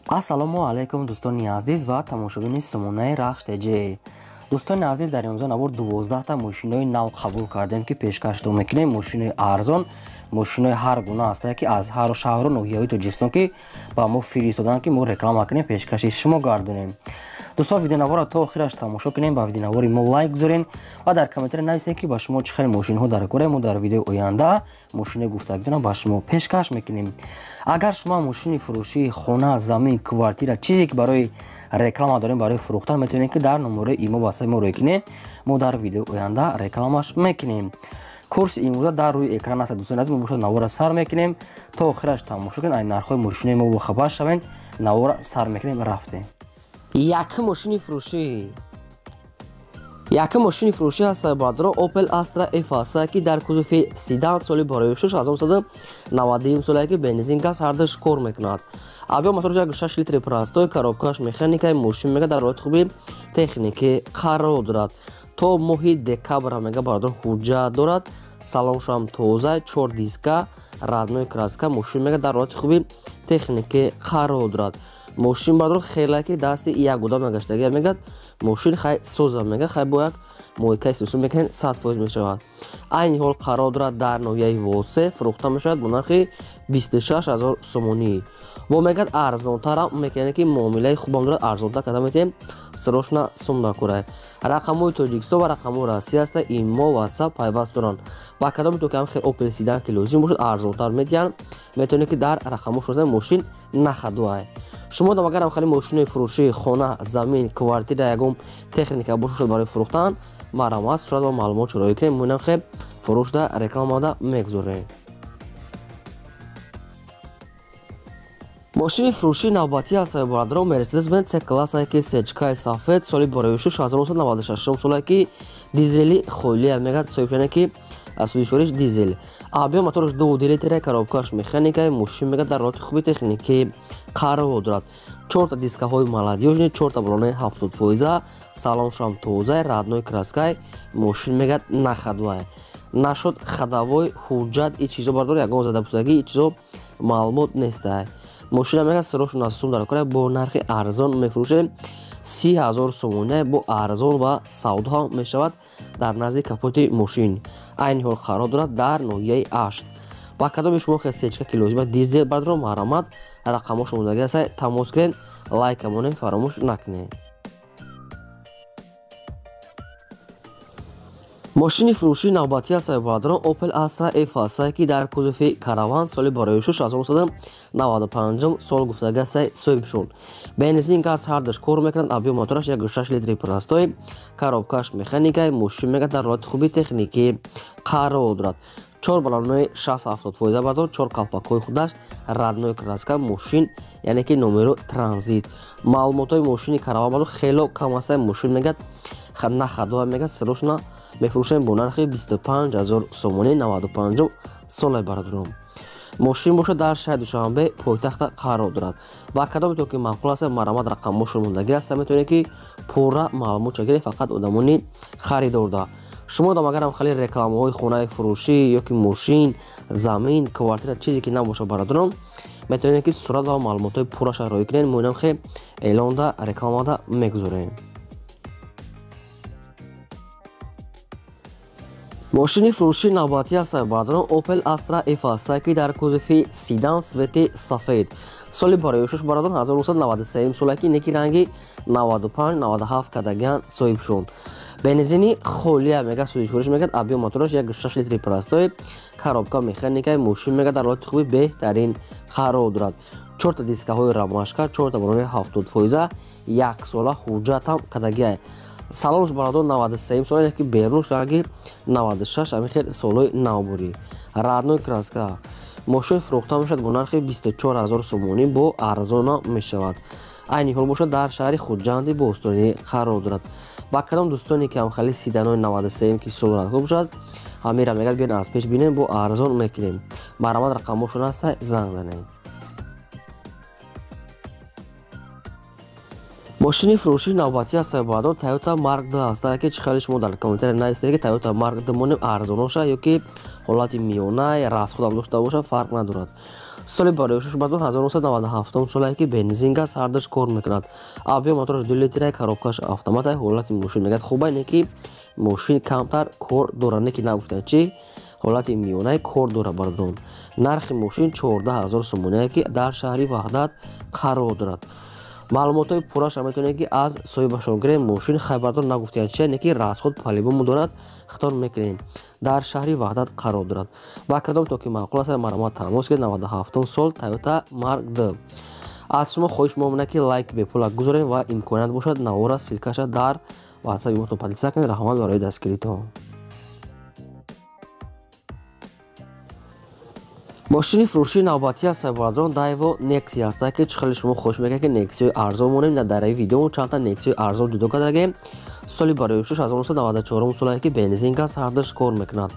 Ассалому алайкум, дӯстони азиз ва тамошобини сомонаи Рахш ТЖ. Дӯстони азиз, дар имрӯза навор 12 та мошинои нав қабул кардем, ки пешкаштон мекунем. Мошинои арзон, мошинои ҳар гуна ҳастанд, ки аз ҳар шаҳру ноҳияҳои Тоҷикистон ки ба мо фиристоданд, ки мо реклама кунем, пешкаши шумо гардонем. Дӯстон, видеонаворро то охираш тамошо кунем, ба видеонавори мо лайк гузорен ва дар комментария нависед, ки ба шумо чӣ хел мошинҳо дар кора. Мо дар видеои оянда мошинои гуфтагитона ба шумо пешкаш мекунем. Агар шумо мошини фурӯшии хона, замин, квартира, чизе ки барои реклама дорем, барои фурӯхтан, метавонед, ки дар номерои имо васаи мо рӯй кунед. Мо дар видеои оянда рекламаш мекунем. Курси имрӯза дар рӯи экран аст. Дӯстони азиз, мо бошад навора сар мекунем, то охираш тамошо кунед, ай нархҳои мошинои мо бохабар шавед. Навора сар мекунем, рафтем. Якум мошини фурӯшӣ, якум мошини фурӯшӣ ҳаст, бародаро, Opel Astra F ҳаст, ки дар кузови седан, соли 1991 соле, ки бензин, газ ҳардуш кор мекунад. Объём мотораш 1,6 литри простой, коробкаш механикаи. Мошин мега дар ҳолати хуби техникӣ қарор дорад. То моҳи декабр мега, бародар, ҳуҷҷат дорад. Салоншам тоза, чор диска, родной краска. Мошин мега дар ҳолати хуби техникӣ қарор дорад. Мошин, бародар, хеле ки дасти як одам мегаштагия, мегад, мошин хай соза, мега, хай бо як мойкаи сусу мекунед, 100% мешавад. Айни ҳол қарор дорад дар ноҳияи Восе, фурӯхта мешавад бо нархи 26 000 сомонӣ. Бо мегад арзонтарам мекунед, ки муомилаи хубам дорад, арзонтар карда метиҳем. Срочно сум дакурай. Рақамҳои Тоҷикистон ва рақамҳои Россия аста, имо, Ватсап пайваст доранд. Ба кадоме то ки хел Опел седан ки лозим бошад, арзонтар медиҳанд, метавонед, ки дар рақамҳо шуда мошин нахадуай. Шумо дам агарам хеле мошинои фурӯшии хона, замин, квартира, ягон техника бошад барои фурӯхтан, марҳамат, сурат ва маълумот чуроӣ кунем, мо хе фурӯшда рекламада мегузорем. Мошини фурӯшии навбатӣ аст, бародарон, Мерседес Бенз С классе, ки сечкаи сафед, соли 1996 соле, ки дизели холия, мегӯяд соҳибшане, ки сӯзишвориш дизел. Объём мотораш 2 литра, коробкаш механикаи. Мошин мегӯяд дар ҳолати хуби техникӣ қарор дорад. Чорта дискаҳои молодёжный, чорта балонаи 70%, салоншам тозаи, родной краскай. Мошин мегӯяд на ходовай нашуд, ходовой, ҳуҷҷат и чизо, бардор, ягон задапусагӣ и чизо маълумот нестай. Мошина мегӯяд сирошон аз сум дар кора, бо нархи арзон мефурӯшем, 30 000 сомония, бо арзон ва савдо ҳам мешавад. Дар назди капоти мошин айни ҳол қарор дорад дар ноҳияи Ашт. Ба кадоми шумо хел сечка ки лозима, дизел, бардро, марҳамат, рақамҳо шумодаги аста, тамос кунед, лайка монед, фаромӯш накунед. Мошини фурӯшии навбатӣ аст, бародарон, Opel Astra F аст, ки дар кузови караван, соли 1995 сол гуфтаги аст соҳиб шуд. Бензин, газ ҳардуш кор мекунад. Объём мотораш 1,6 литри простой, коробкаш механикаи. Мошин мегӯяд дар ҳолати хуби техникӣ қарор дорад. Чор балонои 60-70%, бардор, чор калпакҳои худаш, родной краска. Мошин, яъне ки номеро транзит. Маълумотҳои мошини караван, бардор, хело кам аст. Мошин мегӯяд на ходовай, мегӯяд срочно мефурӯшем бо нархи 25 000 сомонӣ, 95 соле, бародарон. Мошин бошад дар шаҳри Душанбе, пойтахта қарор дорад. Ба кадоме то ки маъқул аст, марҳамат, рақамҳошон мондагӣ аст, метавонед, ки пурра маълумот гиред. Фақат одамони харидорда. Шумо дам агарам хеле рекламаҳои хонаи фурӯшӣ ё ки мошин, замин, квартира, чизе ки набошад, бародарон, метавонед, ки сурат ва маълумотҳои пурраша роӣ кунед, мо инам хе эълонда, рекламада мегузорем. Мошини фурӯшии навбатӣ аст, бародарон, Opel Astra F аст, ки дар кузови седан, цвети сафед, соли барои бародарон 1993 соле, ки неки ранги 95 97 кадагиан соҳиб шуд. Бензини холия, мега сӯзишвориш, мегӯяд объём мотораш 1,6 литри простой, коробка механикаи. Мошин мегӯяд дар ҳолати хуби беҳтарин қарор дорад. Чорта дискаҳои ромашка, чорта балонаи 70%, як сола ҳуҷҷатам кадагиай. Салонш, бародор, 93 сола, ки берунш ранги 96, ҳамин хел солҳои навбурӣ, родной краска. Мошин фурӯхта мешавад бо нархи 24 000 сомонӣ, бо арзона мешавад. Айни ҳол бошад дар шаҳри Хуҷанди бостонӣ қарор дорад. Ба кадом дӯстоне ки ҳамхели седанои 93 ки сол радко бошад, ҳамира мегӯяд биён аз пеш бинем, бо арзон мекунем. Марҳамат, рақамҳошон ҳаста, занг занед. Мошини фурӯшии навбатӣ аст, бародарон, Toyota Mark 2 аст, ки чӣ хеле шумо дар комментария нависед, ки Toyota Mark 2 монем, арзоноша ё ки ҳолати миёна, расходам дошта бошад, фарқ надорад. Соли барои бардон 1997 солае ки бензин газ ҳардаш кор мекунад. Объем мотораш 2 литра, коробкаш автомат, ҳолати мошин мегӯяд хубай, не ки мошин камтар кор дорад, не ки нагуфтанд чи ҳолати миёнаи кор дорад бардон. Нархи мошин 14000 сомоние ки дар шаҳри Ваҳдат қарор дорад. Маълумотҳои пурраша метавонед ки аз соҳибашон гирем. Мошин хайбардор нагуфтиянд чи, не ки расход по-любому дорад, хитон мекунем. Дар шаҳри Ваҳдат қарор дорад. Ба кадом то ки маъқул аст, марҳамат тамос гиред. 97 сол Toyota Mark II. Аз шумо хоҳиш меомонад ки лайк бепула гузорем ва имконият бошад навора ссылкаша дар WhatsApp мотон поделиться кунед. Раҳмат барои дастгиритон. Мошини фурӯшии навбатӣ аст бародарон Daewoo Nexia аст, ки чӣ хеле шумо хоҳиш мекунед ки Nexia-и арзон монем. Дар ин видео чандта Nexia-и арзон ҷудо кардагем. Соли барои 1994 солае ки бензин газ ҳардаш кор мекунад.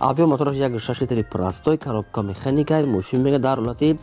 Объем мотораш 1.6 литри простой, коробка механика, мошин мега дар ҳолати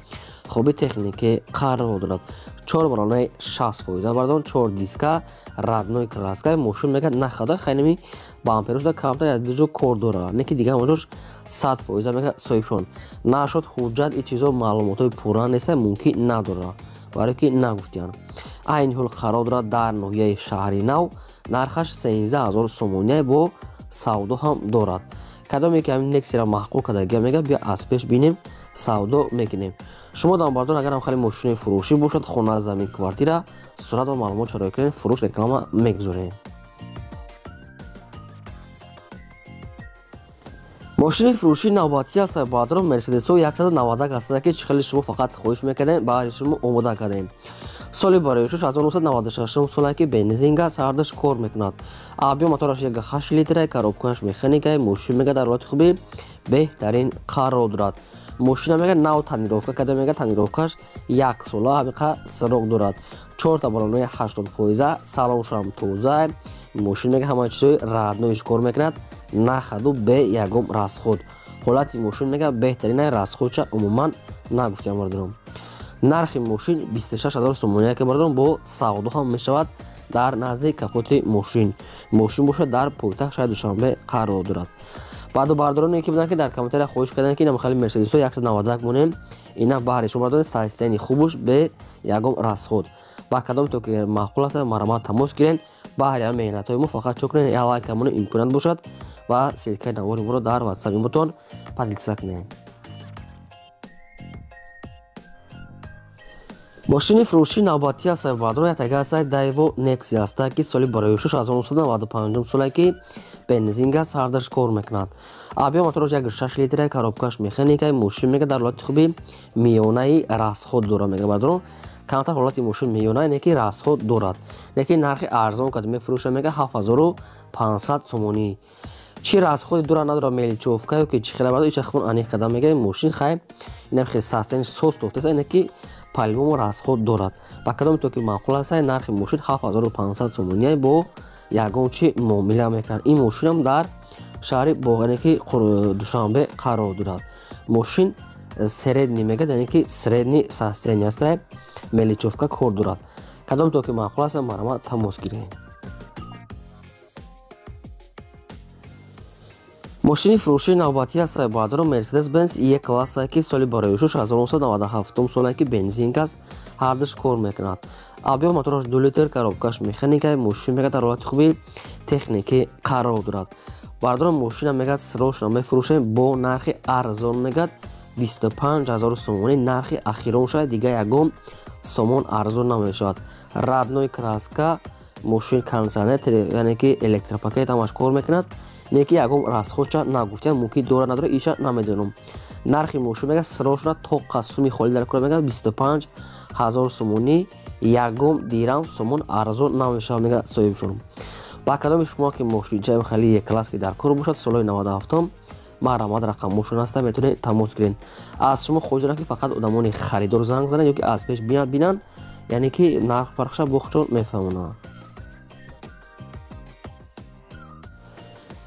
хуби техникӣ қарор дорад. 4 баллонаи 60% бардон, 4 диска, родной краска, мошин мега нахада хайнами бамперош да камтар як ҷо кор дорад, не ки дигар онҷош 100% мега соҳибшон. Нашуд ҳуҷҷат и чизо маълумотҳои пурра неста, мумкин надорад, барое ки нагуфтиянд. Айни ҳол қарор дорад дар ноҳияи Шаҳри Нав, нархаш 13000 сомония бо савдо ҳам дорад. Кадоме ки ҳамин Nexia-ро маъқул кардагия мега бия аз пеш бинем, савдо мекунем. Шумо дамбардор агар ҳам хеле мошинои фурӯшӣ бошад, хона, замин, квартира, сурат ва маълумот шароит кунед, фурӯш реклама мегузорем. Мошини фурӯшии навбатӣ аст бародарон Mercedes 191 аст, ки чӣ хеле шумо фақат хоҳиш мекардем, баҳри шумо омода кардем. Соли барои 1996 солае ки бензин газ ҳардаш кор мекунад. Объем мотораш 1.8 литра, коробкаш механика, мошин мега дар ҳолати хуби беҳтарин қарор дорад. Мошина мега нав тонировка карда, мега тонировкаш як сола ҳамиқа срок дорад. 4 баллонаи 80%, салоншам тоза, мошин мега ҳама чизои родноиш кор мекунад, нахаду бе ягон расход. Ҳолати мошин мега беҳтарина, расходша умуман нагуфтиям бародарон. Нархи мошин 26000 сомония ки бародарон бо савдо ҳам мешавад дар назди капоти мошин. Мошин бошад дар пойтахт шаҳри Душанбе қарор дорад. Баъду бардороне ки буданд ки дар комментария хоҳиш карданд ки инам хеле Mercedes 191 монем, ина баҳри шумо бародарон состояние хубуш бе ягон расход. Ба кадом то ки маъқул аст, марҳамат тамос гирен. Баҳри ҳам меҳнатҳои мо фақат чо кунед, як лайк монем имконият бошад ва ссылкаи навори моро дар WhatsApp мотон поделиться кунед. Мошини фурӯшии навбатӣ аст бародарон яктага аст Daewoo Nexia аст, ки соли барои 1995 солае ки бензин газ ҳардаш кор мекунад. Объем мотораш 1.6 литра, коробкаш механика, мошин мега дар ҳолати хуби миёнаи расход дорад мега бародарон. Камтар ҳолати мошин миёна, не ки расход дорад. Не ки нархи арзон кард мефурӯша мега 7500 сомонӣ. Чи расходи дора надора мелчовка ё ки чи хела бародарон ича хун аниқ карда мега мошин хай инам хел састани сос тохтеса, не ки по-любому расход дорад. Ба кадом то ки маъқул аст, нархи мошин 7500 сомонӣ бо ягон чи муомила мекунад. Ин мошинам дар шаҳри Боғ, ки Душанбе қарор дорад. Мошин средний мега, яъне ки средний состояние аст, меличовка кор дорад. Кадом то ки маъқул аст, марҳамат тамос гиред. Мошини фурӯшии навбатӣ аст бародарон Mercedes-Benz E-класса, ки соли барои 1997 солае ки бензин газ ҳардаш кор мекунад. Объем мотораш 2 литр, коробкаш механика, мошин мега дар ҳолати хуби техникӣ қарор дорад. Бародарон мошина мега срочно мефурӯшем бо нархи арзон, мега 25000 сомонӣ нархи ахирон шавад, дигар ягон сомон арзон намешавад. Родной краска, мошин кондиционер, яъне ки электропакет ҳамаш кор мекунад. Не ки ягон расходча нагуфтиям, мумкин дора надора, иша намедонам. Нархи мошин мега срочно то қасуми холӣ дар кора мега 25000 сомонӣ, ягон дирам сомон арзон намешавад мега соҳибшон. Ба кадоми шумо ки мошинчаи хеле Е-класс ки дар кор бошад солҳои 97 марҳамат рақамошон ҳаста, метавонед тамос гиред. Аз шумо хоҳиш дорам ки фақат одамони харидор занг зананд ё ки аз пеш бинанд, яъне ки нарх фарқша бо худшон мефаҳмонанд.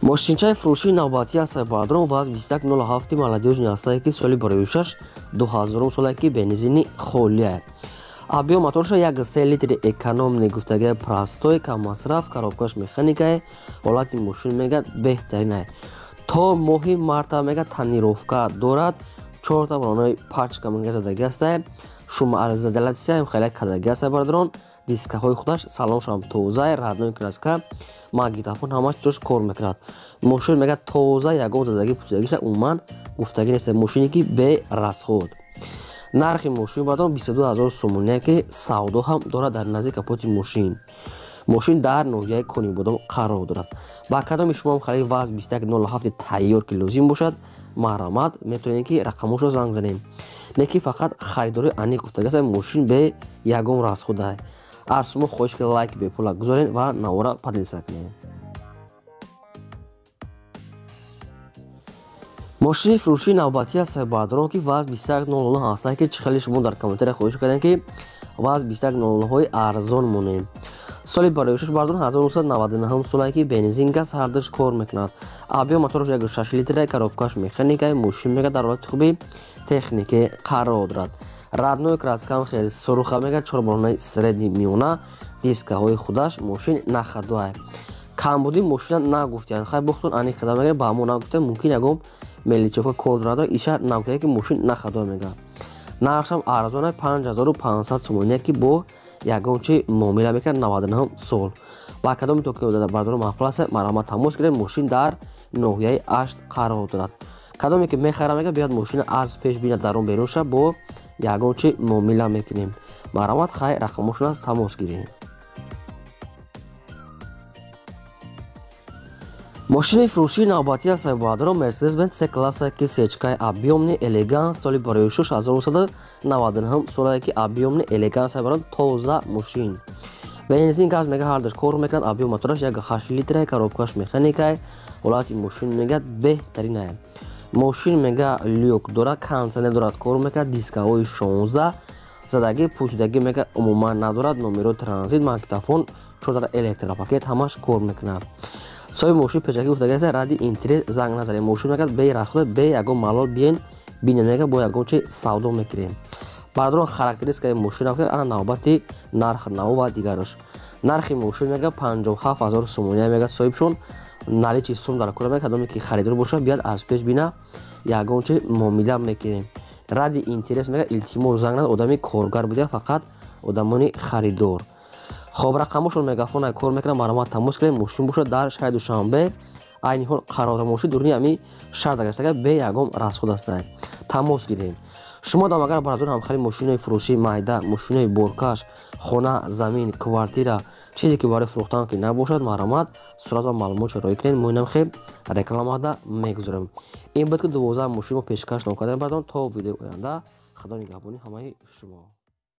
Мошинчаи фурӯшии навбатӣ аст бародарон ВАЗ 2107 молодёжный астае ки соли барои 2000 солае ки бензини холия. Объем моторша 1.3 литри экономный гуфтагия простой, каммасраф, коробкаш механикае, ҳолати мошин мега беҳтаринае. То моҳи марта мега тонировка дорад, чорта балонои пачка мега задаги аста, шумоизоляция хеле кадаги аста бародарон. Дискаҳои худаш салоншам тоза, родной краска, магнитофон ҳама ҷош кор мекунад. Мошин мега тоза, ягон задаги пусидагиша умуман гуфтагӣ нест. Мошине ки бе расход. Нархи мошин бародарон 22000 сомония, ки савдо ҳам дорад дар назди капоти мошин. Мошин дар ноҳияи Конибодом қарор дорад. Ба кадоми шумо хеле ВАЗ 2107 тайёр ки лозим бошад, марҳамат, метавонед ки рақамошро занг занем. Не ки фақат харидори аниқ гуфтагиаст, мошин бе ягон расхода. Аз шумо хоҳиш ки лайк бепула гузоред ва навора поделиться кунед. Мошини фурӯшии навбатӣ аст бародарон, ки ВАЗ 2109 ҳастанд, ки чӣ хеле шумо дар комментария хоҳиш кардем, ки ВАЗ 2109-ҳои арзон монем. Соли бароишаш бародарон 1999 солае, ки бензин газ ҳардуш кор мекунад. Объём мотораш 1,6 литра, коробкаш механика, мошин мега дар ҳолати хуби техникӣ қарор дорад. Родной краскам хеле суруха мега, чор балонаи средний миёна, дискаҳои худаш, мошин нахадуай. Камбуди мошина нагуфтиянд. Хай бухтун аниқ қадам мега, ба мо нагуфтиянд, мумкин ягон меличовка кор дорад, иша нагуфтиянд, ки мошин нахадуай мега. Нархшам арзона 5500 сомония, ки бо ягон чи муомила мекунад 99 сол. Ба кадоми то ки бародарон маъқул аст, марҳамат тамос гиред. Мошин дар ноҳияи Ашт қарор дорад. Кадоме ки мехара мега, биёд мошина аз пеш бинад, дарун берун ша, бо ягон чи муомила мекунем. Марҳамат, хай рақамошон аст, тамос гиред. Мошини фурӯшии навбатӣ аст бародарон Mercedes-Benz C класса, ки сечкаи объёмный элеганс, соли бароишуш 1999 солае, ки объёмный элеганс барон, тоза мошин. Бензин газ мега ҳардуш кор мекунад, объём мотораш 1,8 литра, коробкаш механикай, ҳолати мошин мега беҳтаринае. Мошин мега люк дорад, кондиционер дорад, кор мекунад, дискаҳои 16, задагӣ пӯшидагӣ мега умуман надорад, номерои транзит, магнитофон, чордара электропакет ҳамаш кор мекунад. Соҳиби мошин пешакӣ гуфтагиаст, ради интерес занг назанед. Мошин мега бе расход, бе ягон малол биен бинед, мега бо ягон чи савдо мекунем. Бародарон, характеристикаи мошин ана навбати нарх наво ва дигарош. Нархи мошин мега 57000 сомония мега соҳибшон, наличи сум дар кор мега, кадоме ки харидор бошад, биёд аз пеш бина, ягон чи муомила мекунем. Ради интерес мега илтимос занг назанед, одами коргар буда, фақат одамони харидор. Хоб рақамошон мегафон кор мекунад, марҳамат тамос кунед. Мошин бошад дар шаҳри Душанбе, айни ҳол қарор дорад. Мошин дуруни ҳами шаҳр гаштага, бе ягон расход аст. Тамос гирем. Шумо дам агар бародарон ҳамхели мошинои фурӯшии майда, мошинои боркаш, хона, замин, квартира, чизе ки барои фурӯхтан ки набошад, марҳамат сурат ва маълумотшо роӣ кунед. Мо инам хел рекламада мегузорем. Ин буд ки 12 мошин мо пешкаш кардем бародарон. То видеои оянда, Худо нигаҳбони ҳамаи шумо.